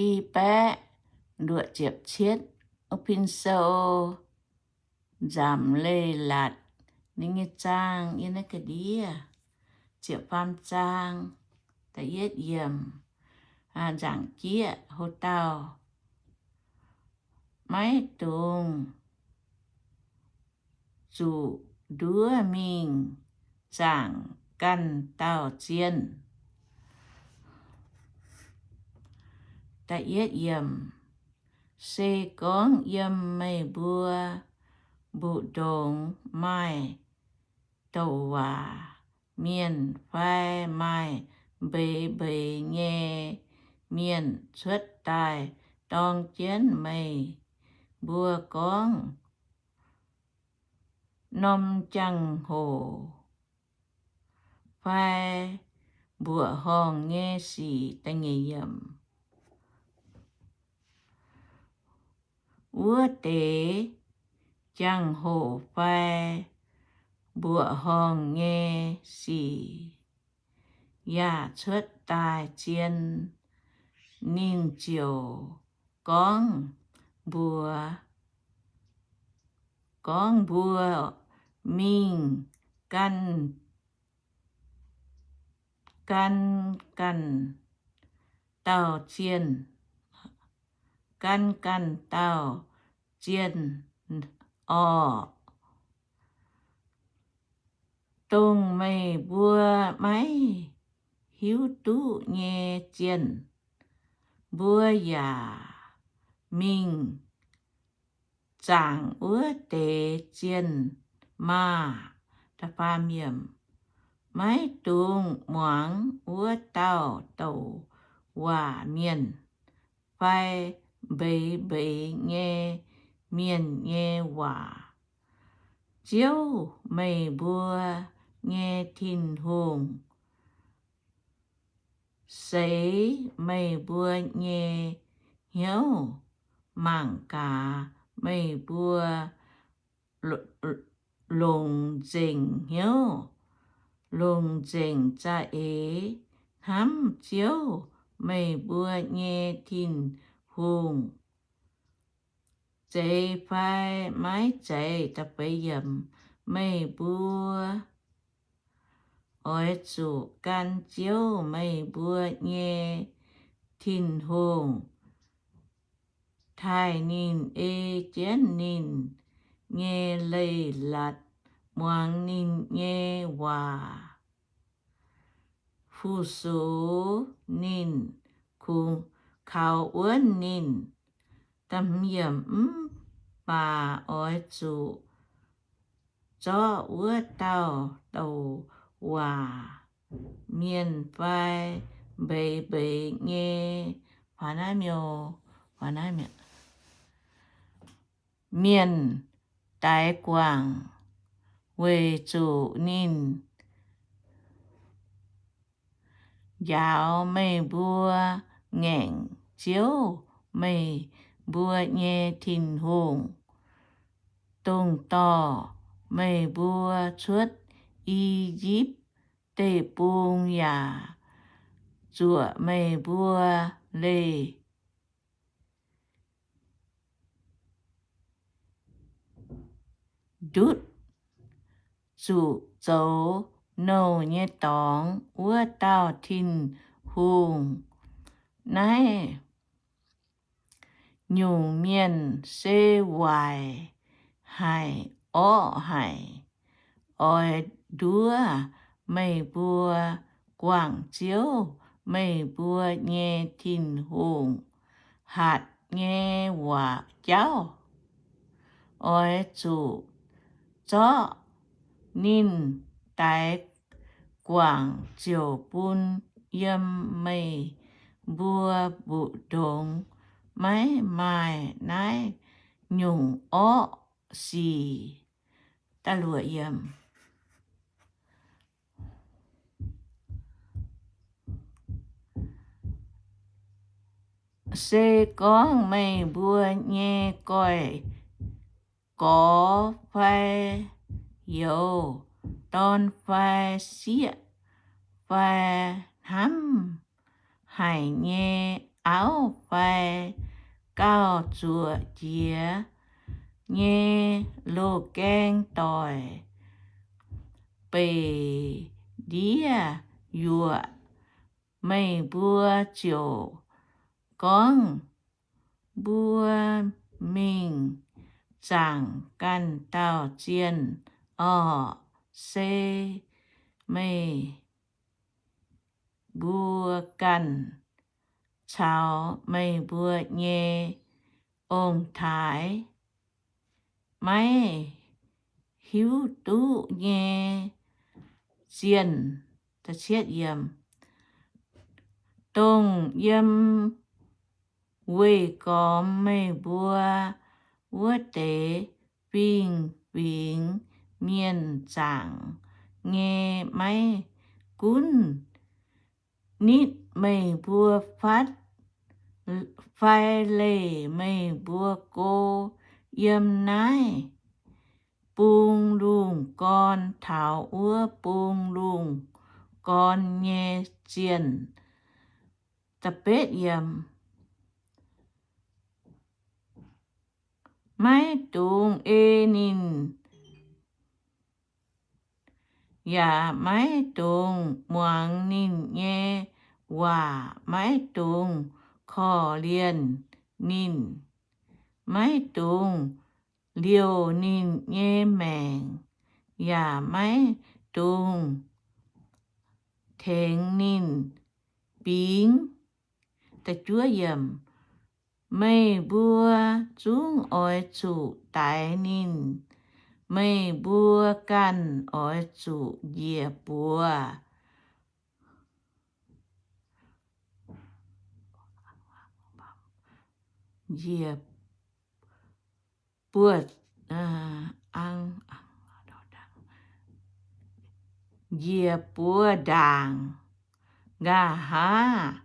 I baeqv luoqc ziepc cietv, Pin Sou Nzamc Leiz-Latc, ninh nyei zaang yiem naaiv ga'ndiev, ziepc faam zaang, da'yietv yiemc, nzaangc jieqv, ho dauh, maiv dungx zuqc nduov mingh zaangc ganh dauh zienh. Se gorngv yiem meih mbuo mbu'ndongx maaih douc waac mienh fai maaih mbeix mbeix nyei mienh cuotv daaih dorng jienv meih mbuo gorngv, norm jangx-hoc fai mbuoqc horngh nyei sic, wuov deix jangx-hoc fai mbuoqc horngh nyei sic yaac cuotv daaih zien, ninh ziouc gorngv mbuox, gorngv mbuo mingh gan, gan ganh dauh zienh, gan ganh dauh zienh orqc. Dongh meih mbuo maiv hiuv duqv nyei zienh, mbuo yaac mingh zaangc wuov deix zienh maah! Maiv dungx muangx wuov dauh douc waac mienh fai mbeix mbeix nyei mienh nyei waac. Ziouv, meih mbuo nyei Tin-Hungh, seix meih mbuo nyei hnyouv mangc gaax. Meih mbuo longc nzengc hnyouv, longc nzengc za'eix hnamv Ziouv, meih mbuo nyei Tin-Hungh, zeiz fai maiv zeiz. Meih mbuo oix zuqc gan Ziouv, meih mbuo nyei Tin-Hungh, taaih ninh, ei jienv ninh nyei leiz-latc, muangx ninh nyei waac, fu-sux ninh, kungx kaux wuonv ninh. Mv baac oix zuqc zorqv wuov dauh douc waac mienh fai mbeix mbeix nyei mienh daix guangc, weic zuqc ninh njaaux meih mbuo ngaengc Ziouv, meih mbuo nyei Tin-Hungh, dongh dorh meih mbuo cuotv I^yipv Deic-Bung yaac zuoqc meih mbuo leih ndutv zuqc zoux nouh nyei dorngx wuov dauh Tin-Hungh. Naaiv nyungc mienh se waaic haic, orqv haic. Oix nduov meih mbuo guangc Ziouv, meih mbuo nyei Tin-Hungh, hatc nyei waac jauv. Oix zuqc zorqv ninh daix guangc ziouc bun yiem meih mbuo mbu'ndongx maiv maaih naaiv nyungc orqv sic. Se gorngv meih mbuo nyei goix-gorx fai youz, dorn fai sieqv fai hnamv haic nyei auv fai gauh zuoqc jiex nyei loz-gaeng doic beic ndiev yuoqc, meih mbuo ziouc gorngv, Mbuo mingh zaangc ganh dauh zienh orqc? Se meih mbuo ganh caux meih mbuo nyei ong-taaix maiv hiuv duqv nyei zienh, dongh yiem weih gormx meih mbuo wuov deix fingx-fingx mienh zaangc nyei, maiv gunv nitv meih mbuo fatv fai leih meih mbuo go yiem naaiv bung lungh gorn taux wuov bung lungh gorn nyei zienh. Maiv dungx ei ninh, yaac maiv dungx muangx ninh nyei waac. Maiv dungx korv-lienh ninh. Maiv dungx liouc ninh nyei maengc, yaac maiv dungx tengx ninh bingx. Meih mbuo zungv oix zuqc daix ninh. Meih mbuo ganh oix zuqc njiec buoz, njiec buoz, njiec buoz ndaangc. Nqa'haav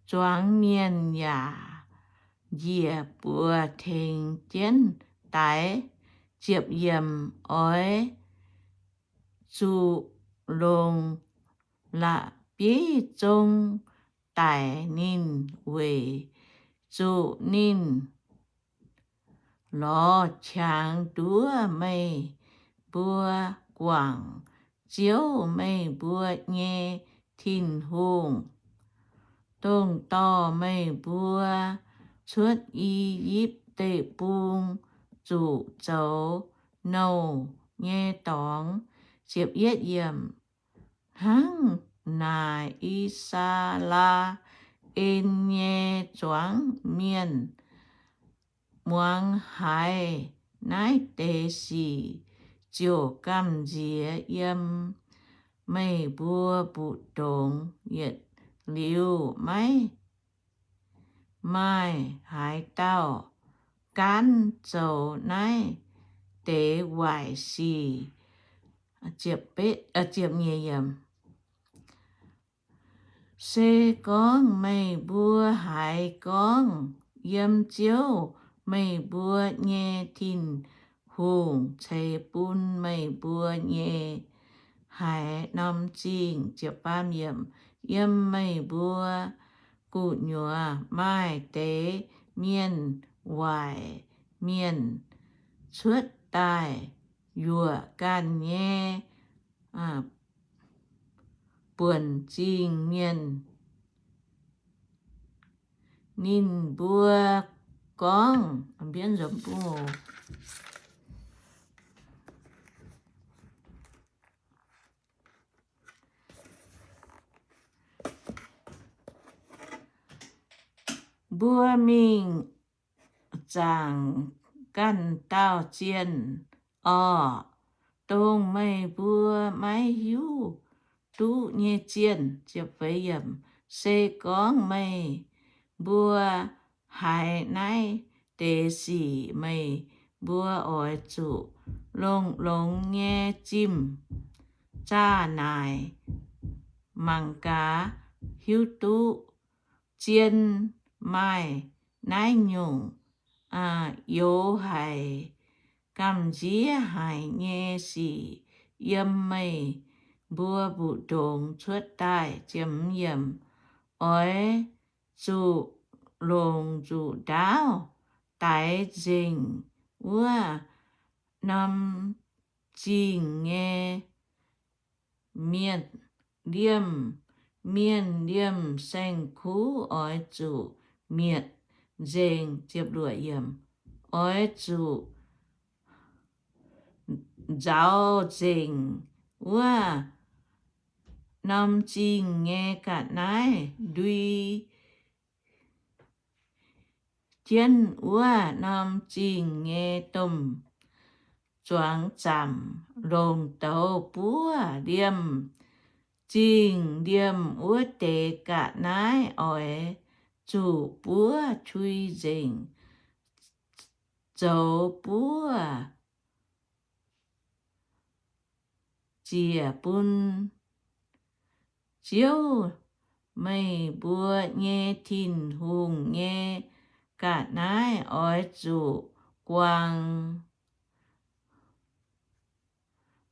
zuangx mienh yaac njiec buoz tengx jienv daix. Ziepc yiemc, oix zuqc longc la'bieiv zong daic ninh weic zuqc ninh lorz qangx nduov meih mbuo guangc Ziouv, meih mbuo nyei Tin-Hungh, dongh dorh meih mbuo cuotv I^yipv Deic-Bung zuqc zoux nouh nyei dorngx. Hnangv naaic, I^saa^laa^en nyei zuangx mienh muangx haiz naaiv deix sic ziouc gamh nziex yiem meih mbuo mbu'ndongx. Yietc liuz maiv maaih haaix dauh gaanv zoux naaiv deix waaic sic. Se gorngv meih mbuo haiz gorngv, Yiem Ziouv, meih mbuo nyei Tin-Hungh, ceix bun meih mbuo nyei haaix norm zingh, yiem meih mbuo gu'nyuoz maaih deix mienh waaic mienh cuotv daaih yuoqc ganh nyei buonc zingh mienh, ninh mbuo gorngv, Mbuo mingh zaangc ganh dauh zienh orqc, dongh meih mbuo maiv hiuv duqv nyei zienh. Se gorngv meih mbuo haiz naaiv deix sic, meih mbuo oix zuqc longx-longx nyei zimh zaah naaic mangc gaax, hiuv duqv zien maaih naaiv nyungc youx haic, gamh nziex haic nyei sic yiem meih mbuo mbu'ndongx cuotv daaih. Oix zuqc longc nzuqc ndaauv daix nzengc wuov norm zingh nyei mienh. Liemh mienh liemh saeng-kuv oix zuqc mietc nzengc. Oix zuqc nzauz nzengc wuov norm zingh nyei ga'naaiv, ndui jienv wuov norm zingh nyei domh zuangx zaamc, longc douz buov liemh zingh. Liemh wuov deix ga'naaiv oix zuqc buov qui nzengc, zoux buov ziec bun Ziouv, meih mbuo nyei Tin-Hungh, nyei ga'naaiv oix zuqc guang.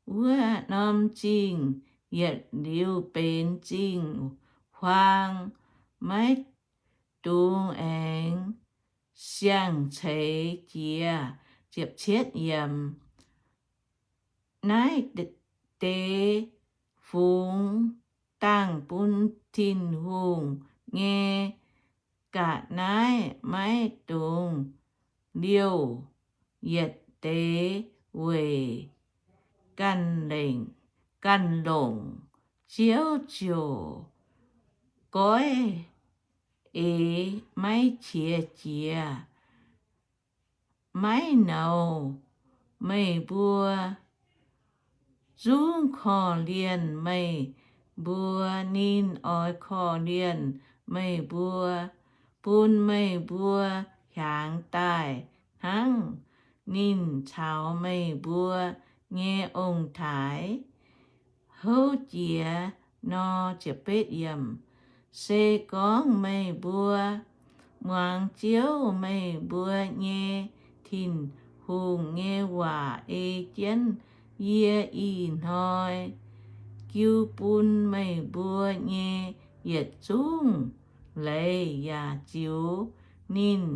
Wuov norm zingh yietc liuz benx zingh-huaang, maiv dungx aengx siang-ceix jiex. Naaiv deix fungx dangh bun Tin-Hungh nyei ga'naaiv maiv dungx liouh yietc deix weic ganh longc. Ziouv ziouc goiv eix maiv qiex jiez, maiv nouz meih mbuo zungv korv-lienh meih mbuo. Ninh oix korv-lienh meih mbuo, bun meih mbuo hiaangx daaih hnangv ninh caux meih mbuo nyei ong-taaix houv jiex nor. Se gorngv meih mbuo muangx Ziouv, meih mbuo nyei Tin-Hungh, nyei waac ei jienv yie ih hnoi jiu bun meih mbuo nyei yietc zungv leiz, yaac ziux ninh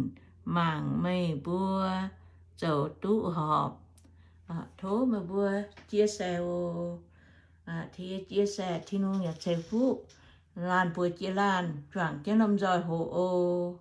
mangc meih mbuo zoux duqv horpc. Tov meih mbuo chia sẻ oc. Chia sẻ, Tin-Hungh yaac ceix fuqv laanh bueix jiex laanh, juangc jienv lomh nzoih hoc oc.